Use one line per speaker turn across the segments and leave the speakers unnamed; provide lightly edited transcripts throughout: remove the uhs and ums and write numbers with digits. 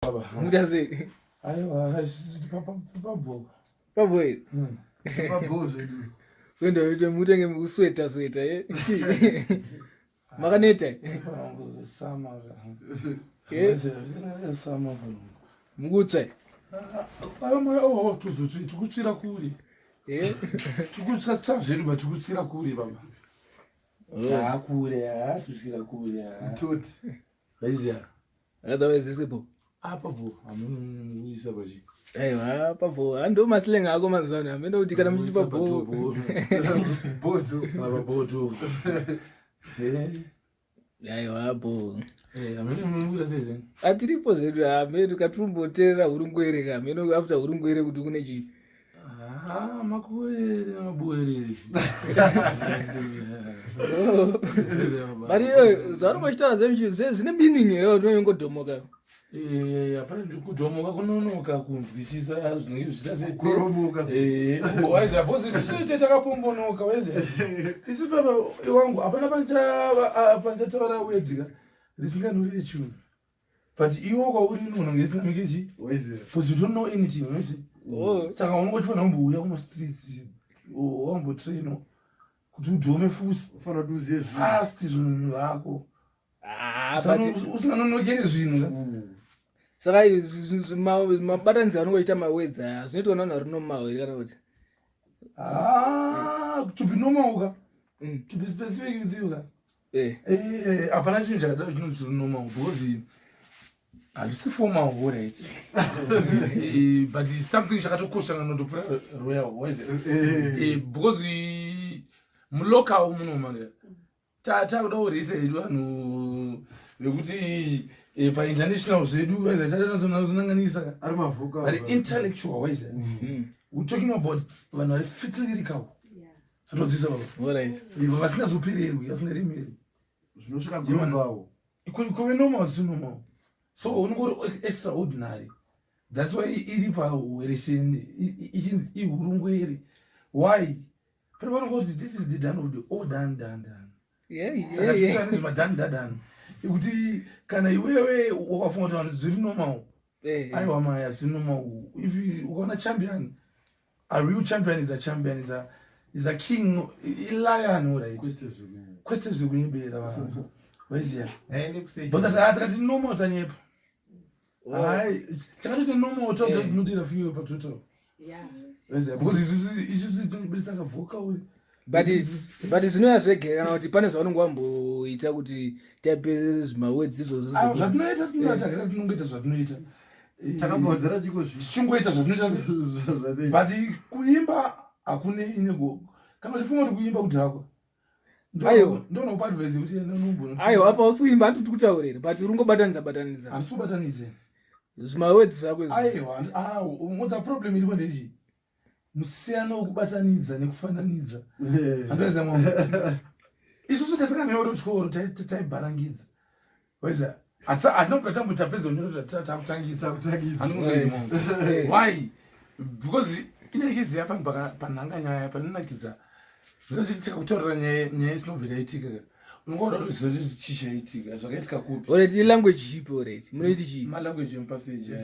Baba.
Muita sei?
Aiwa, pabho.
Pabho here?
Pabho zvedu.
Kuenda uite mutenge kusweta sweta eh. Makaneta.
Sama.
Eh?
Sama.
Mukutsva.
Ayo oh tuzotsvi tikutsvira kuri.
Eh?
Tikutsva tsva zvedu but tikutsvira kuri baba.
Oh.
Ah kure, ah tutsvira kure.
Toti.
Vaiziya.
Otherwise zvisipo.
Apa bo, hamuna pachi.
Aiwa, papo ando maslang ako mazuva ano hameno kuti kana muchiti papo.
Bodo.
Kana pabodo. Eh.
Aiwa bo.
Eh, hamuna mukuita sei zvenyu?
Atiripo zvedu hameno katirumboteerera hurungwere ka hameno after hurungwere kuti kune chii.
Ah, makuwerere namabuwerere.
But iyo zvavanenge vachitaura zvine meaning here unongodhomoka.
Eh, hapana kudhomoka kunonoka kunzwisisa zvinenge zvichita sei.
Kukoromoka.
Eh, waiziva because isusu te takapombonoka waiziva. Isu baba wangu hapana panchataura word ka risinganyorei chinhu. But iwe kwauri unogona kunge isina mikechi
Waiziva.
because you don't know anything waiziva.
Oh.
Saka unenge uchifanira kumbouya kumastreets wambotrainwa kuti udhome fusi
Ufanira kuti uzive zvinhu.
fast zvinhu zvako
Ah, but
usinganonokere zvinhu ka.
saka mabatanidzi anonge achiita mawords aya zvinoitwa navanhu vari normal here kana kuti
Ah, to be normal ka to be specific with you ka
Eh.
Eh, hapana chinhu chakadaro chinonzi chiri normal because hazvisi formal alright Eh, but it's something chakatokosha kanotopfuura royal wise
Eh.
Eh, because mulocal muno manga takuda kureta hedu vanhu vekuti eh, painternational zvedu wise tatananganisa ka
Ari mavhuka.
vari intellectual wise we're talking about vanhu vari fit lyrical atodzisa baba
Alright.
Ivo vasingazopererwi vasingaremerwi
Zvinosvika global.
Kuve normal si normal so unongori extraordinary that's why iri pahwereshende ichinzi ihurungwere why pane vanongoti this is the done of the all done done done Saka tikuita nezvemadan dadan ekuti kana iwewe wakafunga kuti vanhu zviri normal aiwa maya zviri normal if ukaona champion a real champion is a champion is a king ilion alright
Kwete zvekunyeba.
kwete zvekunyebera vanhu waiziya
Aende kuseji.
because takati normal tanyepa hai chakatoti normal total tinodira fuel patotal waiziya because isusu tinobudisa kavocal
But zvinouya zvega kana kuti pane zvaunenge wamboita kuti type zvimawords izvozvo
Ah, zvatinoita tinotagira tinongoita zvatinoita Eh,
Takabvadzira chiko zvinhu.
tichingoita zvatinoita
Zvazvatei.
but kuimba hakunei nego kana uchifunga kuti kuimba kudhakwa
Aiwa.
ndoona kupa advice yekuti enda unombono-
Aiwa apa usi kuimba handiti kutaurira but uri kungobatanidza batanidza
handisi kubatanidze
zvimawords zvako izvo.
aiwa ah, unza problem iripo ndechi musiyano wekubatanidza nekufananidza handoziva mwangu isusu tatikanyora kuchikoro taibharangidza waiziva hatina kubva tambo tapedza kunyora takutangidza
Takutangidza.
handikuzoidi mwangu
Eh.
why because ine ichiziva panhu panhanga nyaya panonakidza zvinoti tikakutaurira nyaya isina kubvira yaitika ka unonga uda kutoziva kuti chii chaitika zvakaitika kupi
Alright, ilanguage chipi alright munoiti chii
malanguage emupassage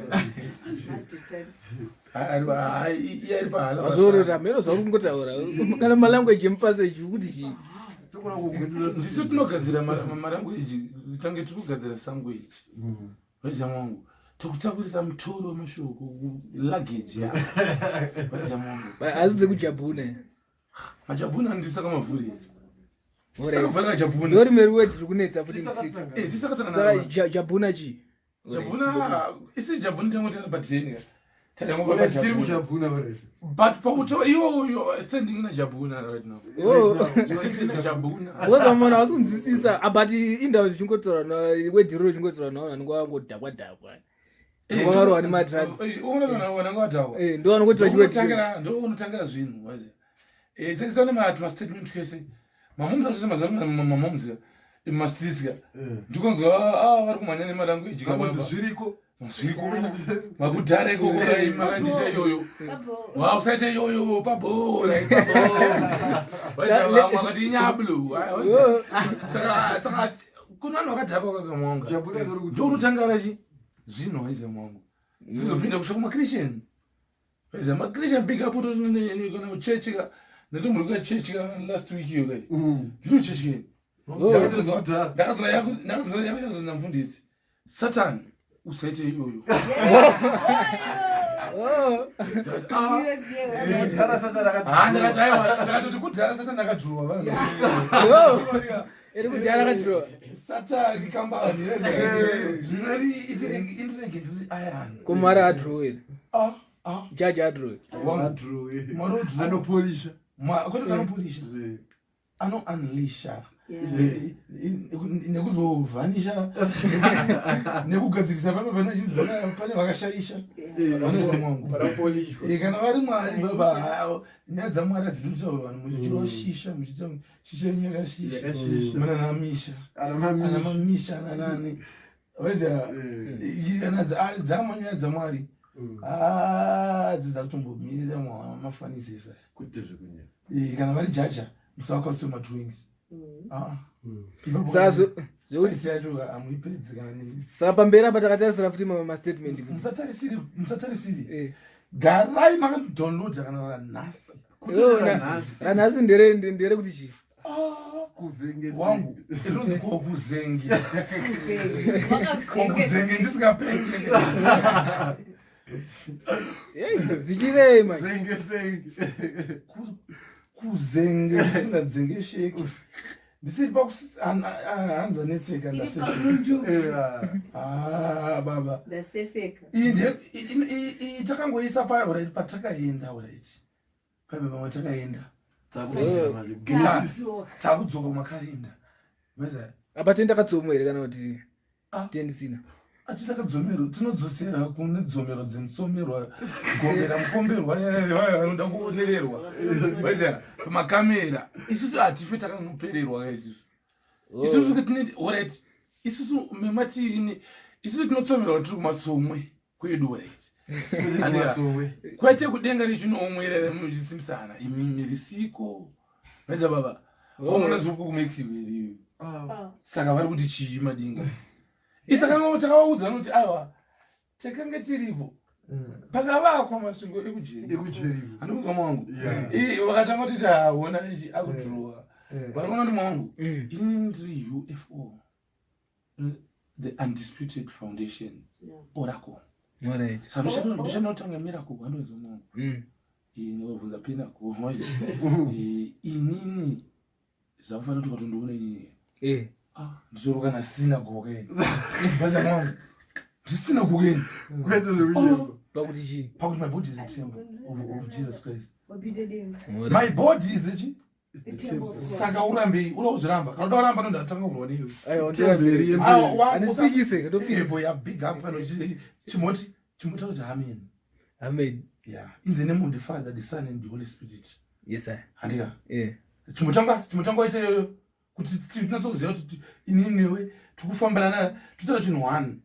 iye ari pahala
Wazorora hameno zvauri kungotaura kana malanguage emupassage ukuti chii
Tokona kugwedura
ndisu tinogadzira malanguage tange tiri kugadzira sangweji vaiziva mwangu tokutakurisa mutoro wemashoko luggage ya vaiziva mwangu
Hazi dzekujabhuna
majabhuna andisaka mavhuri
Alright.
sakavhura kajabhuna
ndo rimwe word riri kunetsa futi mustreet
Eh, tisakatsangana
saka
nama.
jabhuna chii
Jabhuna isi jabhuna tangotanga pateni ka
Tiri
tatango
kujabhuna already.
but pakuto iwo you standing in a jabhuna right now
Oh.
standing in a jabhuna
wazamona hausi kunzwisisa ah, but indawo zvichingotaura word riro richingotaura navanhu vanenge vangodhakwa dhakwa vakarohwa nemadrugs
unoona vanenge vadhakwa
Eh, ndo vanongotaura chiword
ndo unotangira zvinhu waziva tsekisa nemastatement kwese mamoms atose mazuva mamoms mumastreets ka ndikonzwa ah, vari kumhanya nemalanguage ka
Kanzi
baba.
zviriko.
Zviriko makudhara ikoko kai makandiita iyoyo Wa, usaite iyoyo pabhora vamwe vakati inyablu saka kuna vanhu vakadhakwa kakamwanga
Jabhuna ndori kuti.
ndo unotanga rachi Zvinhu waiziva mwangu. Zvizopinda kusvika kumachristian. Waiziva machristian big up kana kuchechi ka. Ndatombori kuchechi ka last week iyo kai. Ndiri kuchechi kai. Ndakazora yako ndakazora yako yakazonza mfundisi. Satan usaite iyoyo. Ndakatoti kudhara Satan akadhurowa vanhu.
Iri kudhara akadhurowa.
Satan kambani. Zvinori indirege ndiri iron.
Kumara adhurowe.
Ah ah.
Jaji adhurowe.
Adhurowe. Anopolisha.
Kwete anopolisha. Ano unleasha nekuzovhanisha nekugadzirisa papa pane chinzi pane vakashaisha vanoisa mwangu kana vari mwari baba nyaya dzamwari hadzidi kutaurwa vanhu muchichirwa shisha muchiita shisha yenyu yakashisha munanamisha anamamisha ananani vaiziva kana dzamwa nyaya dzamwari dzidza kutombomirira mafanisisa kana vari jaja musavakwanise madrawings yacho hamuipedzi kana
saka pamberi apa takatarisira futi mastatement
musatarisiri musatarisiri garai makadownloada kana ranhasi
ranhasi ndere kuti chii
wangu inonzi kokuzenge kokuzenge ndisingapenge
zvichirei manje
zenge senge
kuzenge ndisingadzengesheki ndisiri pakuhanza netseka ndasefeka ah, baba
ndasefeka
iyi takangoisa paya orit patakaenda orit paipa pamwe takaenda takudzoka kumakarinda
apa tini takadzomwa here kana kuti tendisina
ati takadzomero tinodzosera kune dzomero dzemusomerwa gomera mukomberwa vaya vanoda kuonererwa vaiziva pamakamera isusu hatife takanopererwa ka isusu isusu tine orit isusu mematiini isusu tinotsomerwa tiri kumatsomwe kwedu orit kwete kudenga richinomwerera muchisimbisana imimi risiko vaiziva baba vamuna zuku kumexico iriyo saka vari kuti chii madinga isaka takavaudza noti aiwa takange tiripo pakavakwa masvingo ekujeriko andikuzwa mwangu vakatanga kuti taona ichi akudhurowa vari kuona kuti mwangu ini ndiri ufo the undisputed foundation oracle saka ndoshanda kutanga miracle andikuzwa mwangu vabvunza pinako inini zvakufanira kuti ukatondiona inini
eh.
ah, ndichoroka na sinagoge ini basa mwangu ndisinagoge ini
kwete zvekunyemba
oh.
pakuti chii
pakuti my body is a temple of jesus christ my body is the chi saka urambei uda kuzviramba kana uda kuramba nondatanga kurwa neiwe
andipikise
ya big up kana chimoti chimoti kuti amen
amen
yeah in the name of the father the son and the holy spirit
yes sir
handika
yeah
chimotanga chimotanga waita iyoyo kuti tinatsokuziva kuti inini newe tikufambirana totaura chinhu one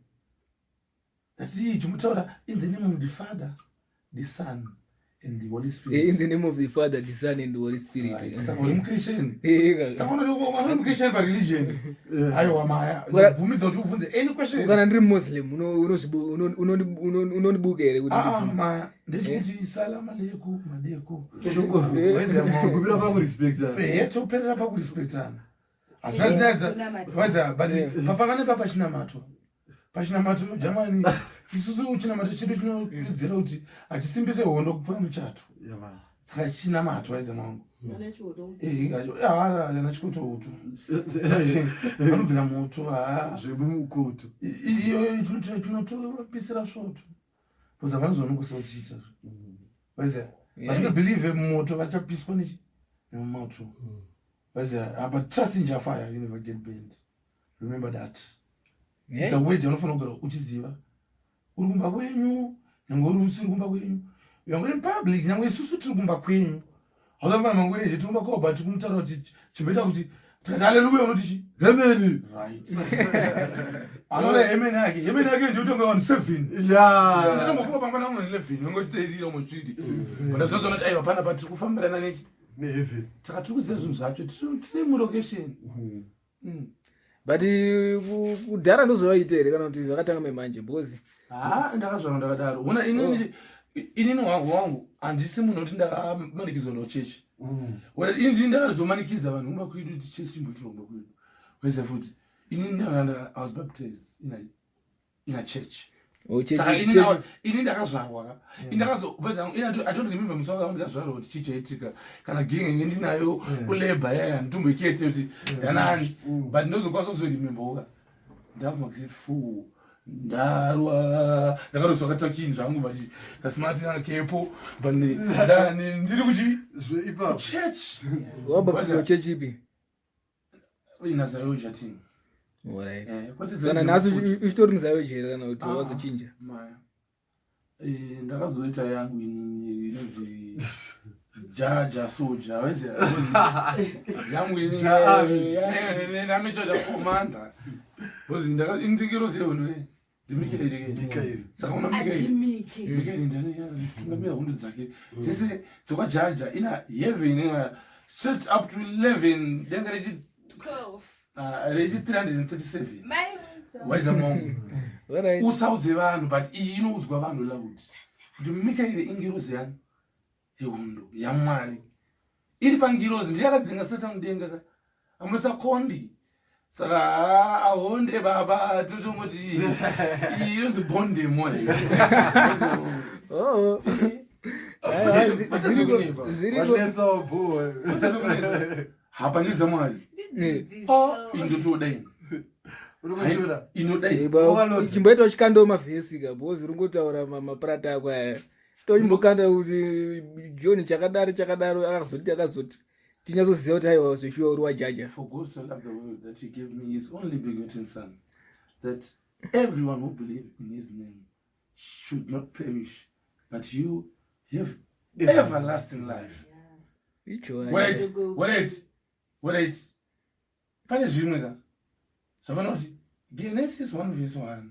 ndati chimutaura in the name of the father the son and the holy spirit
in the name of the father the son and the holy spirit
right. saka uri muchristian saka uri muchristian pareligion aiwa maya bvumidza kuti ubvunze any question
kana ndiri muslim unondibuka here kuti
ah, maya ndechikuti salama leko madeko
gumira pakurespectana
toperera pakurespectana hazvinazvinyaidza but papakane pa pachinamatwa pachinamato jamani isusu chinamato chedu chinokurudzira kuti hachisimbise hondo kupfuura muchato saka chinamatwa aiza mwangu ana chikotouto vanobvira moto
zvemukoto
iyoyo tinotopisira svoto bcause havana zvavanokwanisa kuchiita vaiziva vasingabelieve mumoto vachapiswa nechi nemumoto vaiziva ah, but trust in jafire you never get burned remember that it's a word yaunofanira kugara uchiziva uri kumba kwenyu nyange uri usiri kumba kwenyu nyange uri public nyange isusu tiri kumba kwenyu hauzafana mangwere je tiri kumba kwavo but kumutaura kuti chimboita kuti tikati haleluya unoti chi
hemeni
right anoda hemeni yake hemeni yake ndiyo tonga vanhu 7
ya
nditombofunga pangwana munhu 11 ungotirira umochidi but zvazvona kuti aiwa pana patiri kufambirana nechi
neheaven
saka tiri kuziva zvinhu zvacho tiri mulocation
But kudhara ndozvavaita here kana kuti zvakatanga memanje because
Ha, ndakazvarwa ndakadaro. Ona inini, inini wangu wangu handisi munhu kuti ndakamanikidzwa nochechi. Ona ini ndakazomanikidza vanhu kumba kwedu kuti chechi imboitirwa kumba kwedu. Wese futi inini ndakanda, I was baptized in a church.
Oh, chechi-
Saka ini
chechi-
ini ndakazvarwa ka. Ini ndakazo ini I don't remember musi wakangu ndakazvarwa kuti chii chaitika, kana genge ndinayo kuleba yaya nditomboikete kuti ndanani, but ndozokwanisa kuzoremember ndakuma grade 4, ndarwa, ndakaroswa katakini zvangu, but kasimati kepo, but ndiri kuchi
Zveipapo.
Church.
Wabaptizwa chechi ipi?
Inazayo chatini.
Alright.
Kwete.
Sana nhasi uchitori muzayo jere kana kuti
Ah,
wazochinja?
Maya. Ndakazoita yangu inini inonzi Jaja Soja, weze yangu inini ndamichoja komanda, because ndingirozi yehondo ndiMikaeri.
Mikaeri.
Saka una Mikaeri.
Adimike.
Mikaeri ndiani hondo dzake dzese dzokwajaja ina heaven, ina straight up to 11, denga rechi
12.
Rechi 337.
My
Waiza mwangu.
Alright.
Usaudze vanhu, but iyi inoudzwa vanhu loud kuti Mikaeri ingirozi yani yehondo yaMwari iri pangirozi, ndiye akadzinga Satani mudenga ka amunosa kondi. Saka haa, ahonde baba, tinotongoti iyi inonzi bondemo.
Oh. Aiwa, zviriko zviriko.
Wanetsa waboe.
Hapaniza Mwari.
Ndidzidziso.
Indotoda ini.
Urikutora.
Inoda ini.
Wakalota.
Chimboita uchikandawo mavhesi ka, because uri ngotaura maprata ako aya, tochimbokanda kuti John chakadaro chakadaro, akazoti akazoti, tinyatsoziva kuti aiwa, zveshuwa uri wajaja.
For God so loved the world that he gave me his only begotten Son, that everyone who believes in his name should not perish, but you have everlasting life.
Icho.
Wait, wait, wait. Pane zvimwe ka zvafanira kuti Genesis 1 verse 1,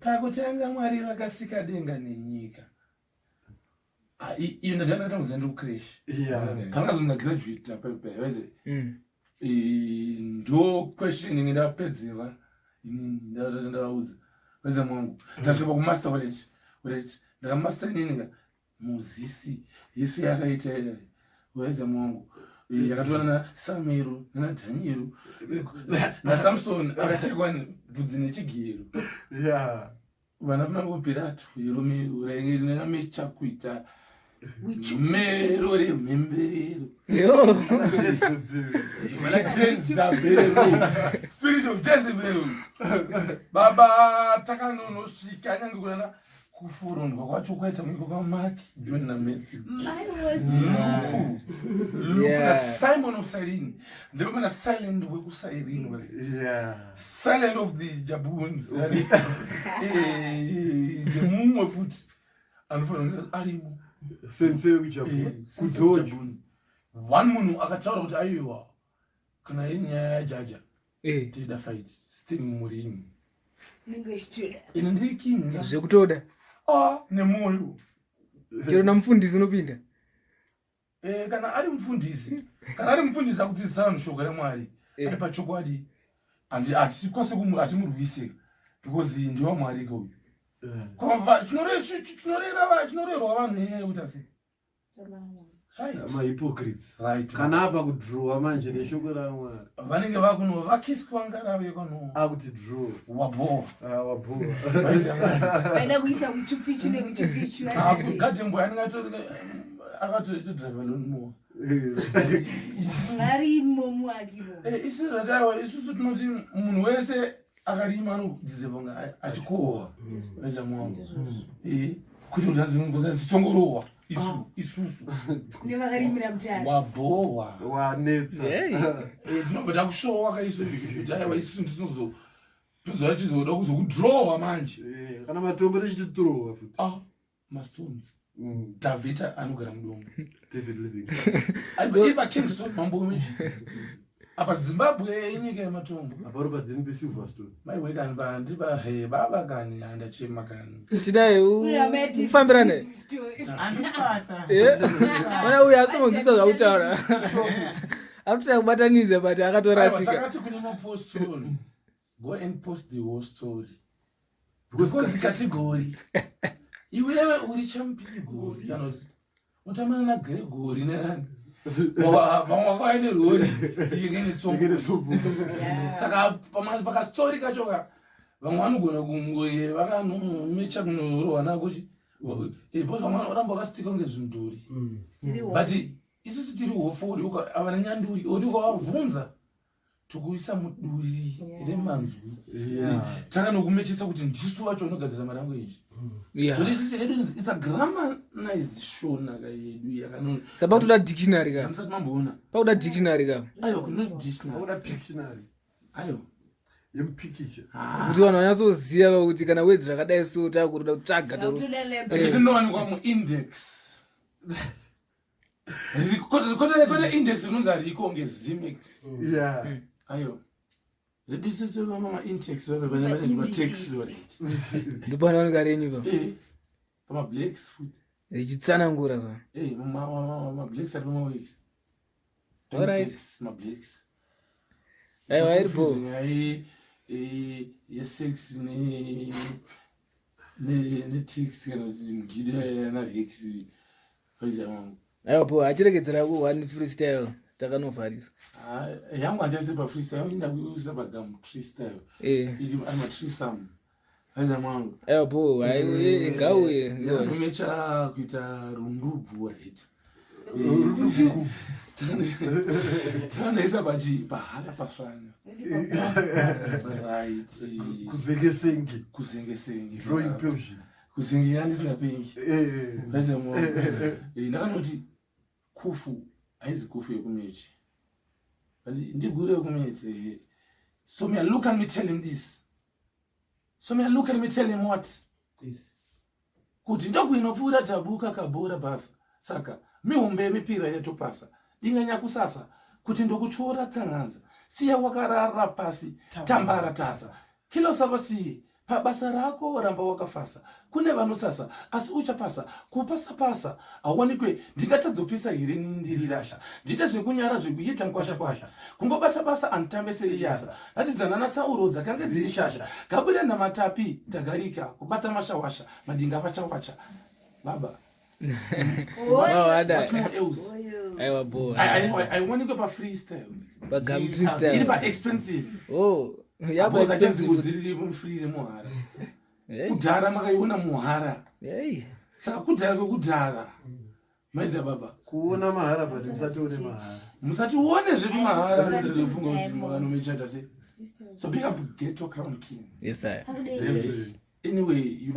pakutanga Mwari vakasika denga nenyika. Ah, iyo ndandakatanguza ndiri kucreche. Pandakazonza graduate apa waize ndo question inge ndapedzera inini ndavaudza waiza mwangu, ndasvika pakumaster wallet wallet, ndakamaster inini ka muzisi yese yakaita waiza mwangu, yakatorana naSamuel nanaDhaniel naSamson akachekwa bvudzi nechigero. Vana mangu Pirato yeromero rainge rinamecha kuita mero remhemberero.
Yo.
Jezebel.
Vana Jezabel, spirit of Jezebel. Baba, takanonosvika nyange kunana kufurundwa kwacho kwaita muiko kwaMark, John naMatthew, Luke, Luke naSimon of Cyrene, ndipo pana Silent wekuCyrene, Silent of the Jaboons, ndemumwe futi anofanira kunge arimo.
Sensei wekuJabuni. Kudojo.
One munhu akataura kuti aiwa, kana iri nyaya yajaja, tichida fight sting murini. Ini ndiri king.
Zvekutoda.
Ah, nemwoyo.
Chero namufundisi unopinda.
Kana ari mufundisi, kana ari mufundisi akudzidzisa vanhu shoko raMwari, ari pachokwadi, hatisikwanise hatimurwise because ndewaMwari ke uyu. Chinorerwa vanhu nenyaya yekuti asi right.
Mahypocrites.
Right.
Kana apa kudhirowa manje neshoko raMwari.
Vanenge vakunovakiswa ngarave kwano.
Akuti draw.
Waboa.
Ah, waboa.
Vaida kuisa kuchipfichu nekuchipfichu.
Gadhembwe anenge akatodriva lawnmower.
Varimo muakimo.
Isu zvataiwa, isusu tinoti munhu wese akarima anodeserva kunge achikohwa weza mwangu, kuti zitongorohwa isu isusu.
Nevakarimira mutare.
Wabhowa.
Wanetsa.
Hey.
Tinobva takushowa ka isusu kuti aiwa, isusu tinozova tizoda kuzokudhirowa manje.
Kana matombo tichititrowa futi.
Ah, mastones. Dhavhidha anogara mudombo.
David Livingstone.
Ipa Kingston mambo wechi apa, Zimbabwe inyika yematombo.
Aparo padzeni peSilverstone.
Maiwe kani pandipa he baba kani andachema kani.
Tidai ufambirane. Ona uyu asitomonzwisa zvautaura, akutoda kubatanidza, but akatorasika.
Takati kune mapostori, go and post the whole story. Because category. Iwewe uri champigori kana kuti utamana naGregori nenani. Vamwe vakauya nerori inenge netsombo. Saka pakastori kacho ka vamwe vanogona kunge vakanomecha kunorohwa nako chi. Because vamwe vanoramba vakastika kunge zvimudhuri. But isusu tiri hofori avana nyanduri oti ukavabvunza tokuisa muduri remanzwi takanokumechesa kuti ndisu vacho vanogadzira malanguage isisi yedu its a grammarized shona ka yedu yakano
saka pakutoda dictionary ka
musati mamboona
pakuda dictionary ka
aiwa kuno dictionary
pakuda pictionary
aiwa
yemupikicha
ah.
kuti vanhu vanyatsoziva kuti kana wedzi rakadai so takutoda kutsvaga
rinowanikwa muindex Kone index rinonzi hariko ngezimex.
Yeah.
Ayo. Redisetse vama intex vave vane matex right.
Ndopanowanika renyu pa.
Eh. Pama blacks futi.
Richitsanangura pa.
Eh, ma blacks ari pama weeks.
All right.
Ma blacks.
Aiwa iri bho.
Nyaya yesex ne ne ne text kana kuti mgido yana rex.
Aiwa po achiregedzera ku one freestyle takanovharisa.
Ah, yangu handichaise pa freestyle yangu ndakuisa pa gum tree style.
Eh.
Ili ama tree sam. Aiza mwangu.
Aiwa po hai ngauye.
Yanomecha kuita rundubvu right.
Rundubvu.
Tanaisa pachi pahala pasvanya. Right.
Kuzengesenge.
Kuzengesenge.
Drawing page.
Kuzingi yandisingapengi ndakanoti kufu haizi kufu yekumechi ndigure yekumechi ehe so me look at me tell him this so me look at me tell him what kuti ndokuinopfuura tabuka kabhora basa saka mihombe yemipira yatopasa dinganyakusasa kuti ndokutyora tsanganza siya wakarara pasi tambara tasa kilosava siye Pabasa rako ramba wakafasa kune vanosasa asi uchapasa kupasa pasa hauwanikwe ndingatadzopisa here nini ndiri rasha ndiite zvekunyara zvekuita nkwasha kwasha kungobata basa anditambe seriyasa ratidzana nasauro dzakange dziri shasha gabuda namatapi tagarika kubata mashawasha madinga vachawacha baba
aiwa bo
aiwanikwe pafreestyle
pagamfreestyle
iri paexpensive
oh
yabaachazingoziriripo mufree remuhara kudhara makaiona muhara saka kudhara kwekudhara maiziva baba
kuona mahara but musatione mahara
musatione zvedu mahara ndizofunga kuti makanomechata sei so big up ghetto crown king
yes sir
anyway you